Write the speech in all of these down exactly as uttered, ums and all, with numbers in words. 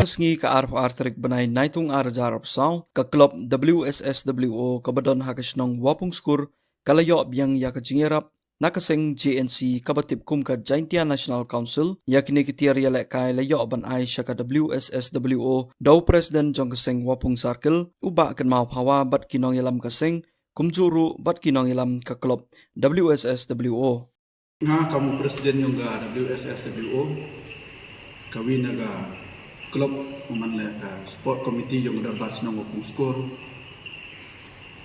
Ka sngi ka arphew ar tarik bnai Naitung ar hajar arphew saw, ka klub W S S W O kaba don ha ka shnong Wapung Skur ka la ïoh biang ïa ka jingïarap na ka seng J N C kaba tip kum ka Jaintia National Council. Ïa kine ki tiar ïalehkai la ïoh ban ai sha ka W S S W O da u president jong ka seng Wapung Circle, u Bah Kynmaw Phawa, bad ki nongïalam ka seng, kumjuh ruh bad ki nongïalam ka klub W S S W O. Nga kam u president jong ka W S S W O, ka wi na ka klub, u man leh ka sport committee jong ka dorbar shnong Wapung Skur.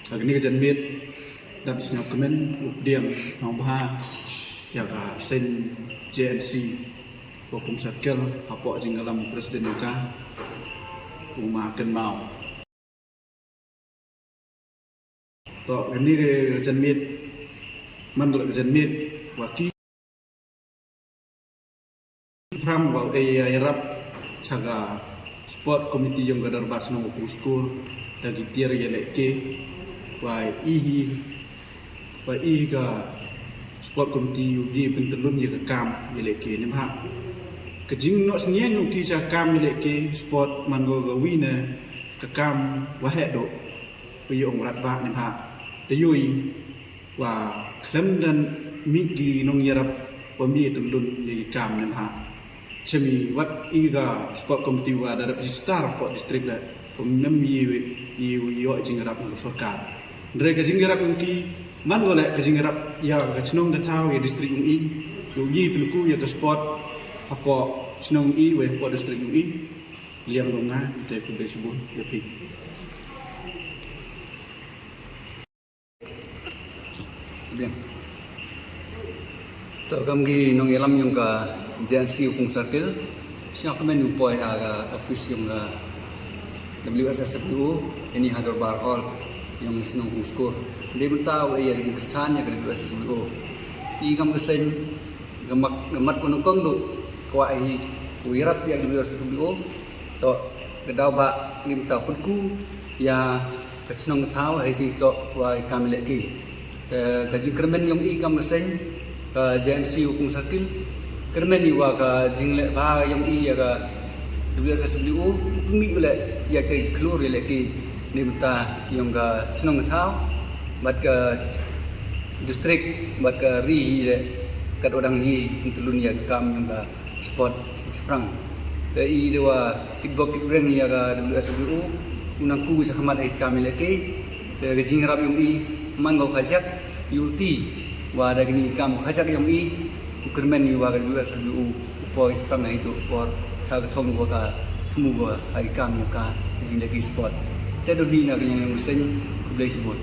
Ha kane ka janmiet, dap sngewkmen u pdiang sngewbha ïa ka seng J N C Wapung Circle hapoh jingïalam u president jong ka, u Ma Kynmaw. To, kane ka janmiet, man ka janmiet, wa ki phrang wa ei ïarap sha ka sport committee jong ka dorbar shnong Wapung Skur, da ki tiar ïalehkai, wa i hi, wa i ka sport committee u ïohi pyntylun ïa ka kam ïalehkai, ne em ha. Ka jingnoh synñiang u ki sha kam ïalehkai sport man ko ka wi na ka kam wa heh duh. Wa ïoh ong rat ba ne em ha. Te ïohi wa khlem da mih ki nongïarap wa mih tyllun ïa ki kam ne em ha. Shem i wat i ka sport committee wa da dap register hapoh district leh, wa ym ïoh, ïoh, ïoh jingïarap na ka sorkar. Hynrei ka jingïarap jong ki, man ko leh ka jingïarap ïa ka chnong ka thaw, ïa district jong i, ïohi pynku ïa ka sport hapoh chnong jong i, wa hapoh district jong i. Liang dong nga, te khublei shibun ïa phi. Bien. To, kam ki nongïalam jong ka J N C Wapung Circle, sngewkmen u poi ha ka office jong ka W S S W O, ini ha dorbar hall jong shnong Wapung Skur. Dei mynta u ïa ring kyrchan ïa ka W S S W O. I kam ka seng, ka mat, ka mat ko nyngkong duh, kwah hi u ïarap ïa ka W S S W O. To, ka daw ba ngim ta pynku ïa ka chnong ka thaw hei jingtoh wa i kam lehkai. Ka, ka jingkyrmen jong i kam ka seng, ka J N C Wapung Circle, kyrmen i wa ka jingleh bha jong i ïa ka W S S W O, u pynmih u leh ïa ki khlur ïalehkai ne em ha jong ka chnong ka thaw, bad ka district, bad ka ri hi leh, kat u dang hi, pyntylun ïa ka kam jong ka sport shaphrang. Te i dei wa kitbok kitrwiang ïa ka W S W O, u nang kiew shakhmat ïa ka kam ïalehkai. Te ka jingïarap jong i man ko ka jaka, ïa u ti wa da kine ki kam ka jaka jong i, u kyrmen i wa ka W S W O u poi shaphrang ha i juh por sha ka thong wa ka thmu wa ha i kam jong ka, ka jinglehkai sport. Te don hi na ka liang jong ka seng, khublei shibun.